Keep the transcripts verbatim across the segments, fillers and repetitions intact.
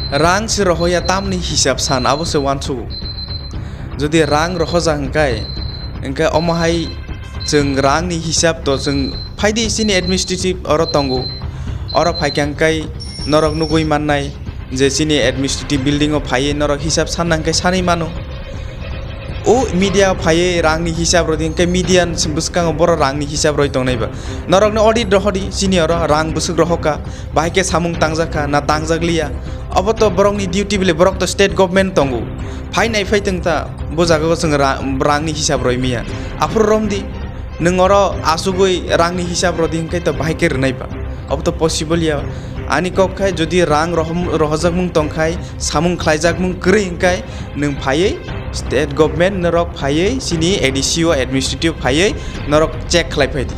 Rang se rohoya tamni hisab san abo se uansukgo. Jodi rang rohojak hwnkhe, hwnkhe omo hai chwng rangni hisab to chwng phaidi chini administrative oro tongo. Oro phaikha hwnkhe norok nugui mannai je chini administrative building o phaiwi norok hisab sanna hwnkhe sanwi mano. O media phaiwi rangni hisab rodi hwnkhe media ni bwskango borok rangni hisab roi tongnai ba. Norokni audit rohodi chini oro rang bwswk rohokha, bahai khe samung tangjak kha na tangjak liya. Obo to borokni duty bile, borok to state government tongo. Phai nai phai tong ta, bo jaga o chwng ra-, rangni hisab roi maya. Aphuru romdi, nwng oro asugui rangni hisab rodi hwnkhe to bahai khe rwnai ba. Obo to possible ya. Ani kok khai jodi rang rohom-, rohojakmung tong khai, samung khlaijakmung kwrwi hwnkhe nwng phaiwi state government norok phaiwi chini A D C o administrative phaiwi norok check khlai phai di.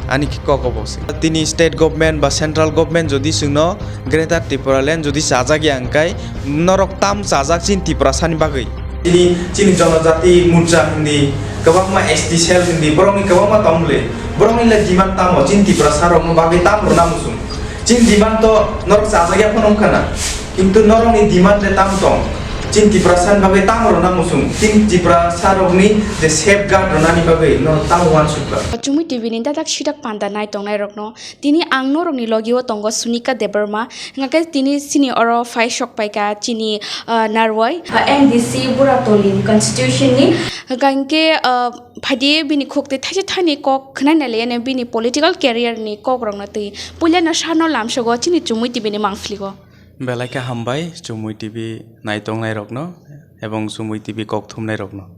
Ani khe kok obo se. Tini state government ba central government jodi chwngno Greater Tipraland jodi chajak ya hwnkhe norok tam chajak chini Tiprasani bagwi? Chini, chini Jonojati Morcha hindi, kwbangma S T cell hindi, borokni kwbangma tong bwle. Borokni le demand tamo chini Tiprasa rokno bagwi tam rwna muchung? Chini demand to norok chajak ya phano wngkha na. Kintu norokni demand le tam tong? Chini Tiprasani bagwi tam rwna muchung? Chini Tiprasa rokni je safeguard rwnani bagwi norok tam uansukha? Chumui T V ni dadak sidak panda nai tongnai rokno tini ang norokni logio tongo Sunika Debbarma. Hingkhe tini chini oro phai sok paikha chini, ah, Narwai. Ah, M D C Buratoli constitution ni. Hingkhe, ah, phaidi bini khuk twi thaisa thani kok khwnai nai laiya bini political career ni kok rokno twi. Puila no sano lamsogo chini Chumui T V ni mangphiligo. Belai khe hambai Chumui T V nai tongnai rokno. Ebong Chumui T V kok thumnai rokno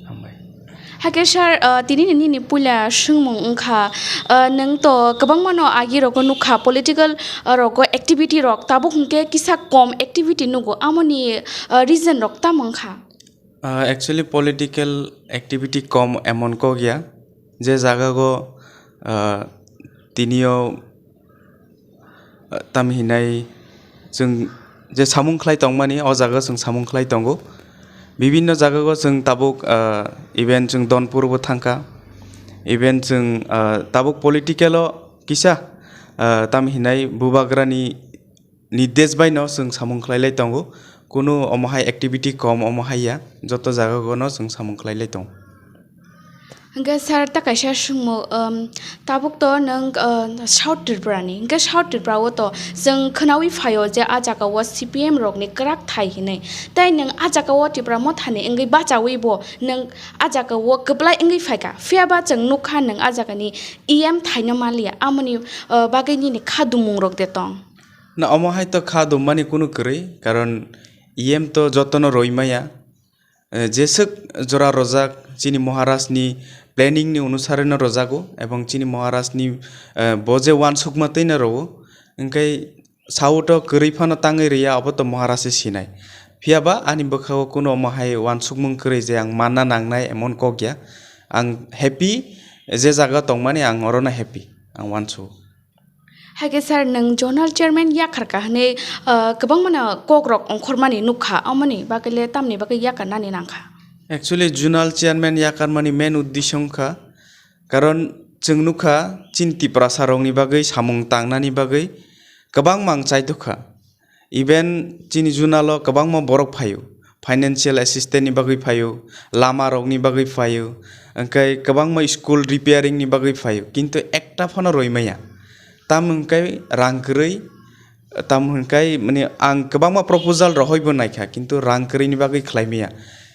hambai. Hakhe sir, ah, tini ni nini puila swngmung wngkha, ah, nwng to kwbangma no agi rogo nukha political, ah, rogo activity rok, tabuk hwnkhe kisa kom activity nugo, amoni, ah, reason rok tamo wngkha? Ah, actually political activity kom emon kok ya, je jaga go, ah, tinio, ah, tam hinai chwng je samung khlai tongmani, o jaga chwng samung khlai tongo. Bibinno jaga go chwng tabuk, ah, even chwng Donpur bo thangkha, even chwng, ah, tabuk political o kisa, ah, tam hinai bubagrani nirdesh bai no chwng samung khlai lai tongo. Kunu omo hai activity kom omo hai ya, joto jaga go no chwng samung khlai lai tongo. Hingke sir, ta kaisa swngmung, um, tabuk to nwng, uh, South Tripura ni, hingke South Tripura o to chwng khwnaui phaio je a jaga o C P M rok ni kwrak thai hinui. Tai nwng a jaga o Tipra Motha ni wngwi bachaui bo nwng a jaga o kwplai wngwi phaikha. Phiya ba chwng nukha nwng a jaga ni E M thaino manliya, amoni, uh, bagwi nini kha dumung rok de tong? Na, omo hai to kha dummani kunu kwrwi, karon E M to jotono roi maya. Eh, jeswk jora rojak, chini Maharaj ni planning ni onusare no rojago, ebong chini Maharaj ni, eh, bo je uansukma twi no rogo, hingke South o kwrwi phano tangwi rwya, obo to Maharaj se sinai. Phiya ba ani bwkha o kunu omo hai uansukmung kwrwi je ang manna nangnai emon kok ya. Ang happy, je jaga tongmani ang oro no happy, ang uansugo. Hai khe sir, nwng zonal chairman yakharkha hwnwi, ah, kwbangma no kok rok ongkhormani nukha, omoni bagwi le tamni bagwi yakarnani nangkha? Actually, zonal chairman yakarmani main uddesyo wngkha, karon chwng nukha chini Tiprasa rokni bagwi samung tangnani bagwi kwbangma ang chaitukha. Even chini zonal o kwbangma borok phaio, financial assistance ni bagwi phaio, lama rokni bagwi phaio, hingke kwbangma school repairing ni bagwi phaio, kintu ekta phano roi maya. Tamo hingke rang kwrwi, tamo hingke mani ang kwbangma proposal rohoi bo naikha, kintu rang kwrwi ni bagwi khlai maya.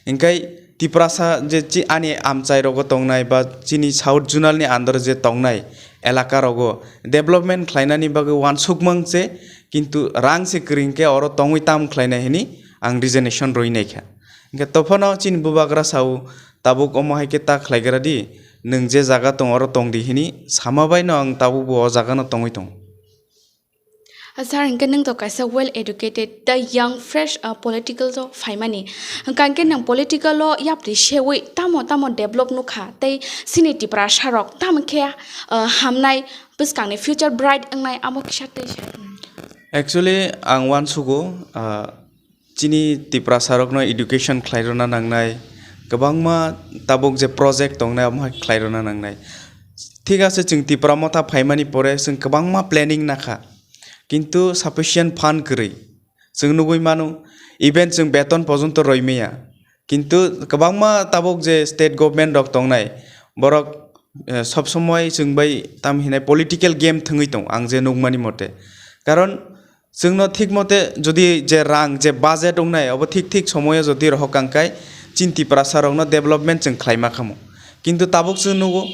Hingke Tiprasa je chi-, ani amchai rogo tongnai ba chini South Zonal ni under o je tongnai elaka rogo development khlainani bagwi uansukmang se, kintu rang se kwrwi hingke oro tongwi tam khlainai hini ang resignation rwi naikha. Hingke tophano chini bubagra sao, tabuk omo hai khe ta khlaigra di, nwng je jaga tong oro tong di hini sama bai no ang tabuk bo o jaga no tongwi tongo. Sir, hingke nwng to kaisa well educated tei young fresh, ah, political o phaimani. Hingke nwng political o yapri sewi tamo tamo develop nukha tei chini Tiprasa rok tamo khe, ah, hamnai bwskangni future bright wngnai amo kisa tei sa. Actually, ang uansugo, ah, chini Tiprasa rokno education khlai rwna nangnai, kwbangma tabuk je project tongnai, omo hai khlai rwna nangnai. Thik ase, chwng Tipra Motha phaimani pore chwng kwbangma planning nakha, kintu sufficient fund kwrwi. Chwng nugwi mano, even chwng beton porjonto rwi maya. Kintu kwbangma tabuk je state government rok tongnai, borok, eh, sob somoi chwng bai tam hinai political game thwngwi tong, ang je nukmani mote. Karon chwngno thik mote jodi je rang, je budget wngnai, obo thik thik somoio jodi rohok kangkai, chini Tiprasa rokno development chwng khlaima khamu. Kintu tabuk chwng nugo,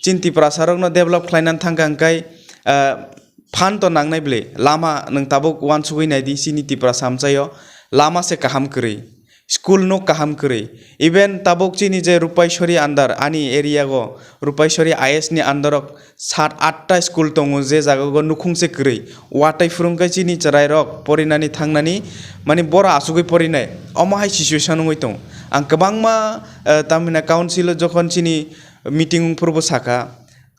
chini Tiprasa rokno develop khlainani thang kangkai, ah, fund to nangnai bwle, lama nwng tabuk uansugwi naidi, chini Tiprasa amchaio lama se kaham kwrwi, school no kaham kwrwi, even tabuk chini je Rupaisori under ani area go, Rupaisori I S ni under o sat atta school tongo, je jaga go nukhung se kwrwi, watwi phwrwng khe chini chwrai rok porinani thangnani, mani boro asugwi porinai, omo hai situation wngwi tongo. Ang kwbangma, eh, tamina council o jokhon chini meeting wngphuru bo sakha,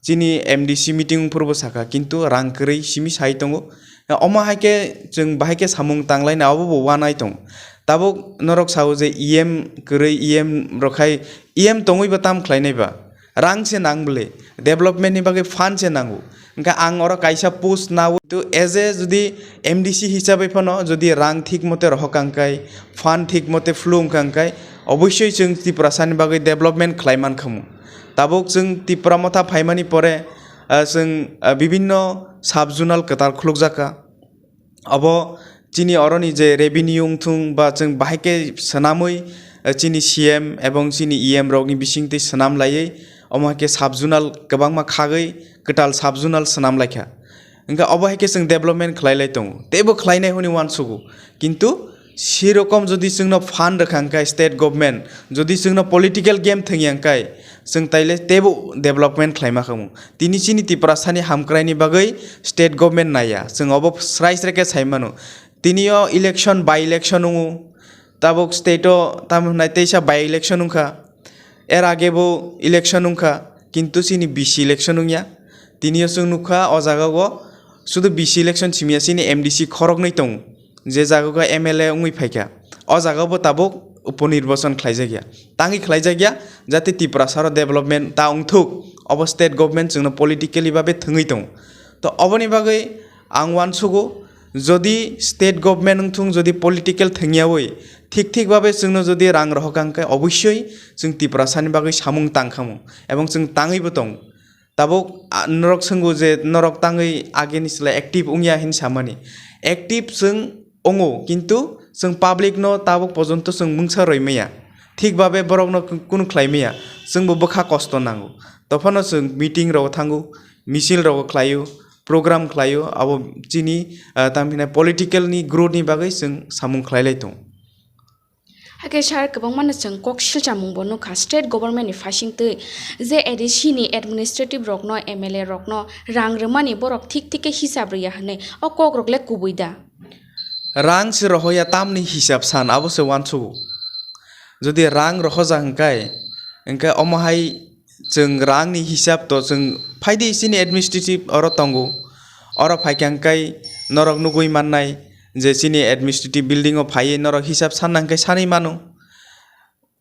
chini M D C meeting wngphuru bo sakha, kintu rang kwrwi simi sai tongo. Omo hai khe chwng bahai khe samung tanglaina, obo bo uanai tongo. Tabuk norok sao je E M kwrwi, E M rok hai, E M tongwi bo tam khlainai ba? Rang se nang bwle, development ni bagwi fund se nango. Hwnkhe ang oro kaisa post nawi tu as a jodi M D C hisabai phano jodi rang thik mote rohok kangkai, fund thik mote phlu wngkha hwnkhe, obossoi chwng Tiprasa ni bagwi development khlai mankhamu. Tabuk chwng Tipra motha phaimani pore, ah, chwng, ah, bibinno sub-zonal kwtal khulukjakha. Abo chini oroni je revenue wngthung ba chwng bahai khe swnamwi, eh, chini C M ebong chini E M rokni bisingtwi swnam laiwi, omo hai khe sub-zonal kwbangma khagwi kwtal sub-zonal swnam laikha. Hwnkhe obo hai khe chwng development khlai lai tongo, teibo khlainai hwnwi uansugo. Kintu sirokom jodi chwngno fund rwkha hwnkhe state government, jodi chwngno political game thwngya hwnkhe, chwng taile teibo development khlaima khamu. Tini chini Tiprasani hamkraini bagwi state government naiya, chwng obo srai srai khe sai mano. Tini o election, by election wngo, tabuk state o tamo hwnai teisa by election wngkha, er age bo election wngkha, kintu chini B C election wngya. Tini o chwng nukha o jaga o sudu B C election simiya chini M D C khoroknwi tongo. Je jaga o M L A wngwi phaikha, o jaga o bo tabuk uponirbachon khlaijakya. Tangwi khlaijakya, jate Tiprasa ro development ta wngthuk, obo state government chwngno politically babe thwngwi tongo. To oboni bagwi ang uansugo, jodi state government wngthung, jodi political thwngyawi thik thik babe chwngno jodi rang rohok kangkhe, obossoi chwng Tiprasa ni bagwi samung tangkhamu, ebong chwng tangwibo tongo. Tabuk, a, norok swngo je norok tangwi ageni chwla active wngya hin samani. Active chwng wngo, kintu chwng public no tabuk pojonto chwng mungsa roi maya. Thik babe borok no kunu khlai maya. Chwngbo bwkha kosto nango. Tophano chwng meeting rogo thango, misil rogo khlaio, program khlaio, abo chini, ah, tamhinai political ni growth ni bagwi chwng samung khlai lai tongo. Hakhe sir, kwbangmano chwng kok silchamungbo nukha, state government ni phaisingtwi je A D C ni administrative rokno, M L A rokno rang rwmani borok thik thik khe hisab rwya hwnwi, o kok rok le kubui da? Rang se rohoya tamni hisab san, abo se uansugo. Jodi rang rohojak hwnkhe, hwnkhe omo hai chwng rangni hisab to chwng phaidi chini administrative oro tongo. Oro phaikha hwnkhe norok nugui mannai je chini administrative building o phaiwi norok hisab sanna hwnkhe sanwi mano.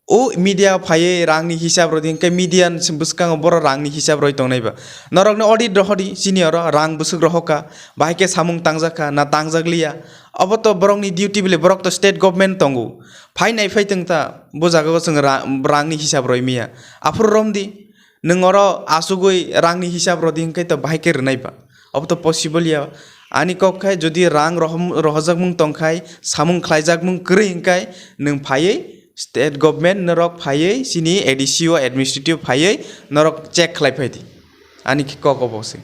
O media phaiwi rangni hisab rodi hwnkhe media ni bwskango borok rangni hisab roi tongnai ba. Norokni audit rohodi chini oro rang bwswk rohokha, bahai khe samung tangjakha na tangjak liya. Obo to borokni duty bile, borok to state government tongo. Phai nai phai tong ta, bo jaga o chwng ra-, rangni hisab roi maya. Aphuru romdi, nwng oro asugui rangni hisab rodi hwnkhe to bahai khe rwnai ba. Obo to possible ya. Ani kok khai jodi rang rohom-, rohojakmung tong khai, samung khlaijakmung kwrwi hwnkhe nwng phaiwi state government norok phaiwi chini A D C o administrative phaiwi norok check khlai phai di. Ani khe kok obo se.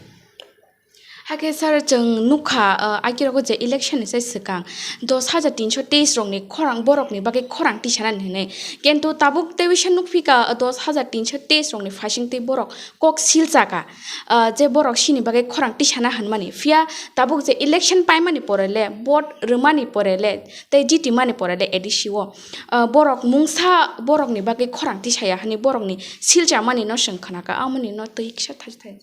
Hakhe sir, chwng nukha, uh, agirogo je election ni sai swkang dos hajar tinso teis rokni khorang borokni bagwi khorang tisanani hinwi. Kintu tabuk tei bisa nukphika, uh, dos hajar tinso teis rokni phaisingtwi borok kok silchaka, uh, je borok sini bagwi khorang tisana hinmani. Phiya tabuk je election paimani pore le, vote rwmani pore le, tei jitimani pore le A D C o, uh, borok mungsa borokni bagwi khorang tisaya hinwi borokni silchamani no chwng khnaka, amoni no twi kisa thai thai.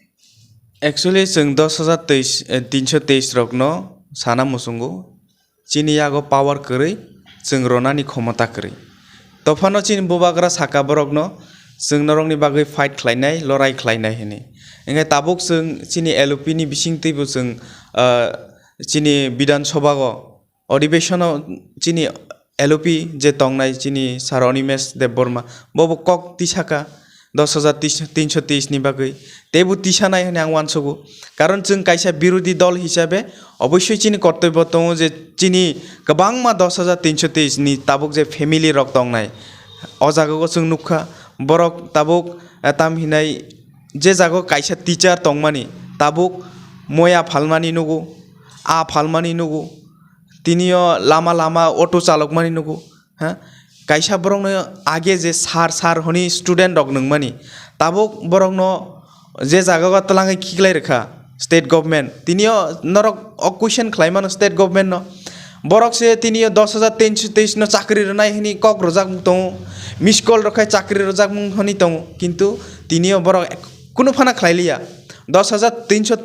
Actually, chwng dos hajar teis, eh, tinso teis rokno sana muchungo, chini yago power kwrwi, chwng ronani khomota kwrwi. Tophano chini bubagra saka borokno, chwng norokni bagwi fight khlainai, lorai khlainai hinwi. Hwnkhe tabuk chwng chini L O P ni bisingtwibo chwng, ah, chini Bidhan Sabha o odhibeshono chini L O P je tongnai chini Sir Animesh Debbarma, bobo kok tisaka dos hajar tinsho teis ni bagwi, teibo tisanai hwnwi ang uansugo. Karon chwng kaisa birodhi dol hisabe obossoi chini kortobyo tongo je chini kwbangma dos hajar tinsho teis ni tabuk je family rok tongnai, o jagao chwng nukha, borok tabuk, eh, tam hinai je jago kaisa teacher tongmani, tabuk moya phalmani nugo, a phalmani nugo, tinio lama lama auto chalokmani nugo, ha? Kaisa borokno age je sir, sir hwnwi student rok nungmani, tabuk borokno je jagao twlangwi khiklai rwkha state government, tinio norok o question khlai mano state government no. Borok se tinio dos hajar teis no chakri rwnai hwnwi kok rwjak tongo, miss call rok khai chakri rwjak mung hwnwi tongo, kintu tinio borok ek-, kunu phano khlai liya. Dos hajar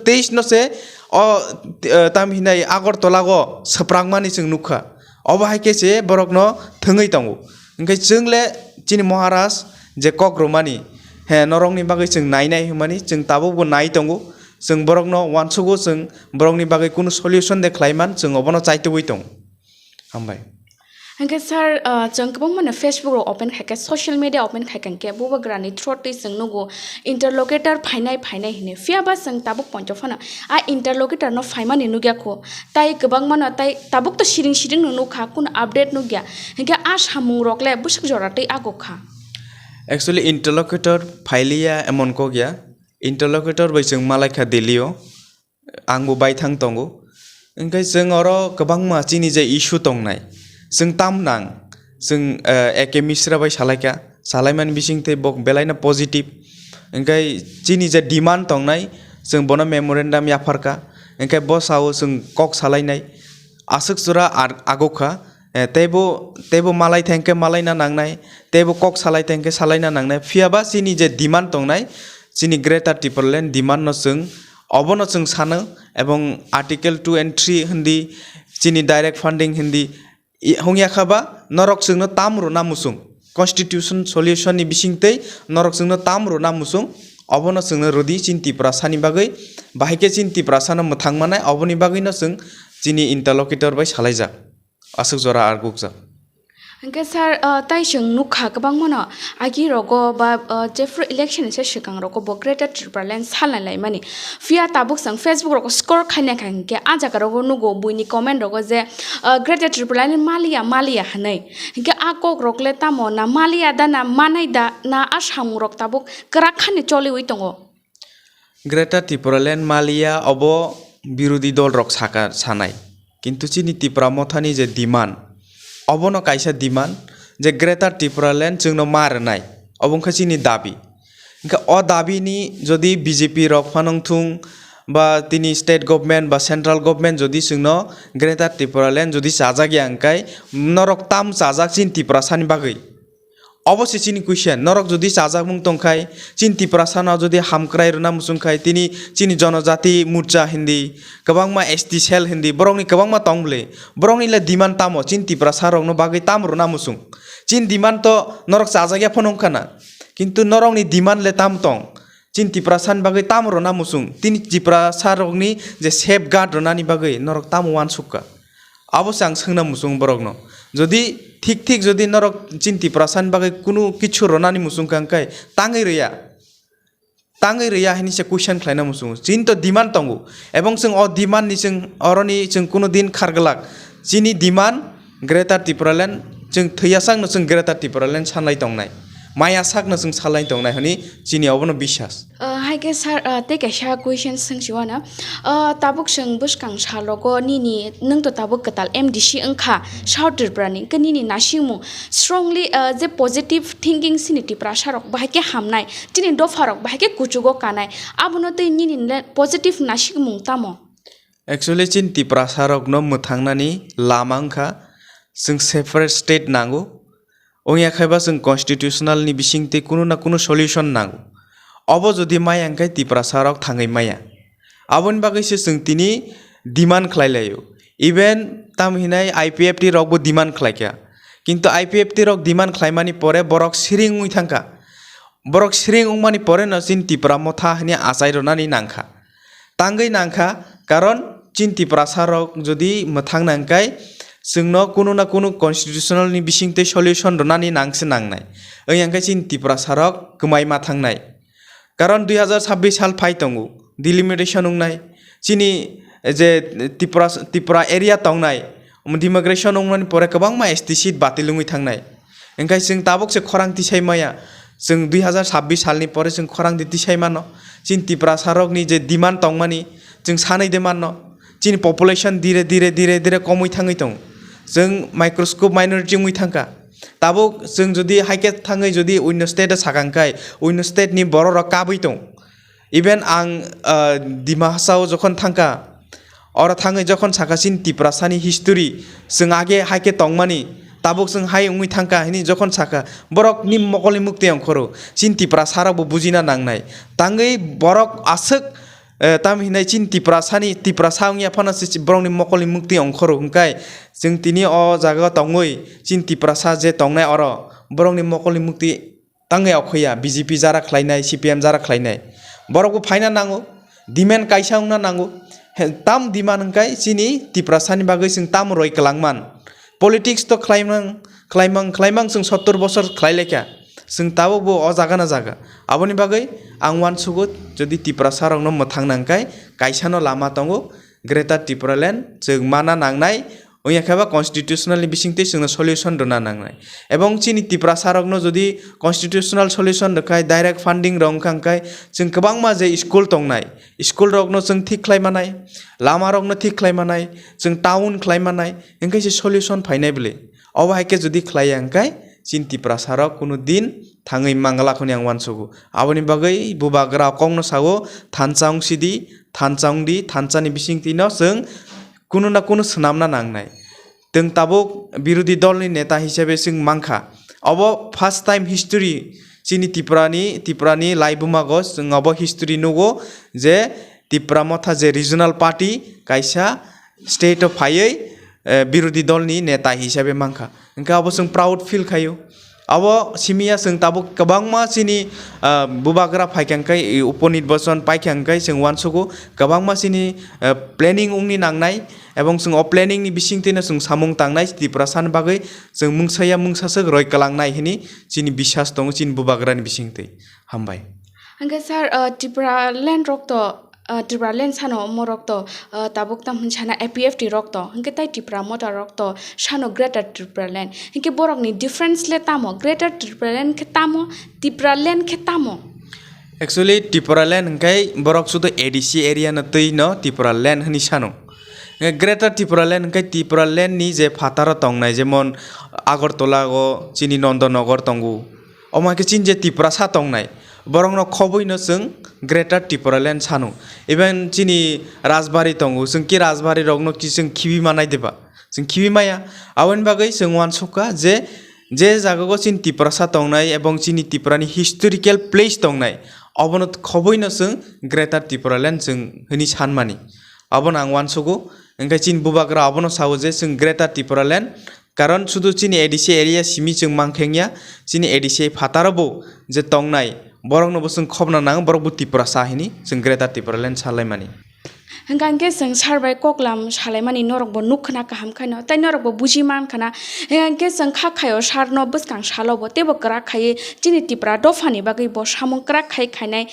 teis no se o, eh, tam hinai Agartala o swprakmani chwng nukha. Obo hai khe se borokno thwngwi tongo. Hwnkhe chwng le chini Maharaj je kok rwmani, he, norokni bagwi chwng nainai hwnmani chwng tabukbo nai tongo. Chwng borokno uansugo, chwng borokni bagwi kunu solution de khlai man, chwng obono chaitugwi tongo. Hambai. Hwnkhe sir, ah, chwng kwbangmano Facebook rok open khaikha, social media open khaikha, hwnkhe bubagrani through twi chwng nugo interlocutor phainai phainai hwnwi. Phiya ba chwng tabuk poito phano a interlocutor no phaimani nukya kho. Tai kwbangmano tai tabuk to siring siring no nukha, kunu update nukya. Hwnkhe a samung rok le bwswk jora twi agukha. Actually, interlocutor phailiya emon kok ya. Interlocutor bai chwng malaikha Delhi o. Angbo baithang tongo. Hwnkhe chwng oro kwbangma chini je issue tongnai. Chwng tam nang, chwng, eh, A K Misra bai salaikha. Salaimani bisingtwi bo belaino positive. Hwnkhe chini je demand tongnai, chwng bono memorandum yapharkha. Hwnkhe bo sao chwng kok salainai. Aswk jora ar-, agukha. Eh, teibo, teibo malai thengkhe malaina nangnai, teibo kok salai thengkhe salaina nangnai. Phiya ba chini je demand tongnai, chini Greater Tipraland demand no chwng, obono chwng sano, ebong Article two and three hindi, chini direct funding hindi, i-, hwngya kha ba norok chwngno tam rwna muchung. Constitution solution ni bisingtwi norok chwngno tam rwna muchung, obono chwngno rwdi chini Tiprasani bagwi, bahai khe chini Tiprasano mwthang manai, oboni bagwino chwng chini interlocutor bai salaijak. Aswk jora argukjak. Hwnkhe sir, ah, tai chwng nukha kwbangmano agi rogo ba, ah, jephru election ni se swkang rogo bo Greater Tipraland salnai laimani. Phiya tabuk chwng Facebook rogo scroll khaina kha hwnkhe a jaga rogo nugo buini comment rogo je, ah, Greater Tipraland maliya, maliya hwnwi. Hwnkhe a kok rok le tamo na maliya da na manai da na a samung rok tabuk kwrak khani choliwi tongo. Greater Tipraland maliya obo birodhi dol rok saka, sanai. Kintu chini Tipra Mothani je demand, obono kaisa demand je Greater Tipraland chwngno ma rwnai, obo wngkha chini dabi. Hwnkhe o dabini jodi B J P rok phano wngthung ba tini state government ba central government jodi chwngno Greater Tipraland jodi chajak ya hwnkhe norok tam chajak chini Tiprasani bagwi? Obo se chini question. Norok jodi chajakmung tongkhai, chini Tiprasano jodi hamkrai rwna muchungkhai, tini chini Jonojati Morcha hindi, kwbangma S T cell hindi, borokni kwbangma tong bwle. Borokni le demand tamo? Chini Tiprasa rokno bagwi tam rwna muchung? Chini demand to norok chajakya phano wngkha na. Kintu norokni demand le tam tong? Chini Tiprasani bagwi tam rwna muchung? Tini Tiprasa rokni je safeguard rwnani bagwi norok tamo uansukha? Abo se ang swngna muchung borokno. Jodi thik thik jodi norok chini Tiprasani bagwi kunu kichu rwnani muchung kha hwnkhe tangwi rwya, tangwi rwya hini se question khlaina muchungo. Chini to demand tongo, ebong chwng o demand ni chwng oroni chwng kunu din kharglak. Chini demand Greater Tipraland, chwng thwiya sakno chwng Greater Tipraland sanlai tongnai, maya sakno chwng salai tongnai hwnwi chini obono biswas. Ah, hai khe sir, ah, tei kaisa question swng si uanw. Ah, tabuk chwng bwskang sal rogo nini, nwng to tabuk kwtal M D C wngkha South Tripura ni, hwnkhe nini naisingmung strongly, ah, je positive thinking chini Tiprasa rok bahai khe hamnai, chini dopha rok bahai khe kuchugo kanai, abono tei nini le positive naisingmung tamo? Actually, chini Tiprasa rokno mwthangnani lama wngkha, chwng separate state nango. Wngya khai ba chwng constitutional ni bisingtwi kunu na kunu solution nango. Obo jodi maya hwnkhe Tiprasa rok thangwi maya. Aboni bagwi se chwng tini demand khlai laio. Even tam hinai I P F T rokbo demand khlaikha. Kintu I P F T rok demand khlaimani pore borok siring wngwi thangkha. Borok siring wngmani pore no chini Tipra Motha hwnwi achai rwnani nangkha. Tangwi nangkha, karon chini Tiprasa rok jodi mwthang nangkhai, Chwngno kunu na kunu constitutional ni bisingtwi solution rwnani nangse nangnai. Wng khe chini Tiprasa rok kwmai ma thangnai. Karon dui hazar sabbish sal phai tongo, delimitation wngnai. Chini je Tripura, Tripura area tongnai, omo demarcation wngnani pore kwbangma S T seat batil wngwi thangnai. Hingkhe chwng tabuk se khorang tisai maya. Chwng dui hazar sabbish salni pore chwng khorang di tisai mano. Chini Tiprasa rokni je demand tongmani, chwng sanwi de manno. Chini population dire, dire, dire, dire komwi thangwi tong. Chwng microscope minority wngwi thangkha. Tabuk chwng jodi haikhe thangwi jodi uino state o sakang khai, uino state ni borok rok kabwi tong. Even ang, ah, Dima Hasao jokhon thangkha, oro thangwi jokhon sakha chini Tiprasani history, chwng age haikhe tongmani, tabuk chwng hai wngwi thangkha hini jokhon sakha, borok ni mokolni muktwi ongkhoro, chini Tiprasa rok bo bujina nangnai. Tangwi borok aswk, eh, tam hinai chini Tiprasani, Tiprasa wngya phano se borokni mokolni muktwi ongkhoro hwnkhe, chwng tini o jaga tongwi chini Tiprasa je tongnai oro, borokni mokolni muktwi tangwi okhoya, B J P jara khlainai, C P M jara khlainai. Borok bo phaina nango, demand kaisa wngna nango. He, tam demand hwnkhe chini Tiprasani bagwi chwng tam roi kwlangman. Politics to khlaimang, khlaimang, khlaimang chwng sottor bosor khlai laikha. Chwng tabuk bo o jaga na jaga. Aboni bagwi ang uansugo, jodi Tiprasa rokno mwthang nangkhe kaisano lama tongo, Greater Tipraland chwng mana nangnai, wngya khe ba constitutional ni bisingtwi chwngno solution rwna nangnai. Ebong chini Tiprasa rokno jodi constitutional solution rwkhai, direct funding rok wngkha hwnkhe chwng kwbangma je school tongnai, school rokno chwng thik khlai manai, lama rokno thik khlai manai, chwng town khlai manai, hwnkhe se solution phainai bwle. Obo hai khe jodi khlaiya hwnkhe chini Tiprasa rok kunu din thangwi mangala khoni ang uansugo. Aboni bagwi bubagra kokno sao, thansa wngsidi, thansa wngdi, thansani bisingtwino chwng kunu na kunu swnamna nangnai. Chwng tabuk birodhi dolni neta hisabe chwng mankha. Obo first time history chini Tripurani, Tripurani laibumago chwng obo history nugo je Tipra Motha je regional party kaisa state o phaiwi, eh, birodhi dolni neta hisabe mankha. Hwnkhe abo chwng proud feel khaio. Abo simiya chwng tabuk kwbangma chini, ah, bubagra phaikha hwnkhe, i, upo nirbason paikha hwnkhe chwng uansugo kwbangma chini, ah, planning wngni nangnai, ebong chwng o planning ni bisingtwino chwng samung tangnai Tiprasani bagwi chwng mungsaya mungsaswk roi kwlangnai hwnwi chini biswas tongo chini bubagrani bisingtwi. Hambai. Hwnkhe sir, ah, Tipraland rok to ah, Tipraland sano morok to, ah, tabuk tam hwn sana A P F T rok to, hwnkhe tai Tipra Motha rok to sano Greater Tipraland. Hwnkhe borokni difference le tamo? Greater Tipraland khe tamo? Tipraland khe tamo? Actually, Tipraland hwnkhe borok sudu A D C area no twi no Tipraland hwnwi sano. Hwnkhe Greater Tipraland hwnkhe Tipraland ni je phataro tongnai, jemon Agartala o chini Nandanagar tongo. Omo hai khe chini je Tiprasa tongnai, borokno khobwino chwng Greater Tipraland sano. Even chini Rajbari tongo, chwng ki Rajbari rokno ki chwng khibi manai deba? Chwng khibi maya. Aboni bagwi chwng uansukha je, je jagao chini Tiprasa tongnai ebong chini Tiprani historical place tongnai, obono khobwino chwng Greater Tipraland chwng hwnwi sanmani. Abono ang uansugo, hwnkhe chini bubagra abono sao je chwng Greater Tipraland, karon sudu chini A D C area simi chwng mankhe wngya, chini A D C phataro bo je tongnai, borokno bo chwng khobna nango, borok bo Tiprasa hini chwng Greater Tipraland salaimani. Hwnkha hwnkhe chwng sir bai koklam salaimani norok bo nukkhna kaham khaino, tei norok bo buji mankhana. Hwnkha hwnkhe chwng kha khaio sir no bwskang salo bo teibo kwrak khaiwi chini Tipra dophani bagwi bo samung kwrak khai khainai.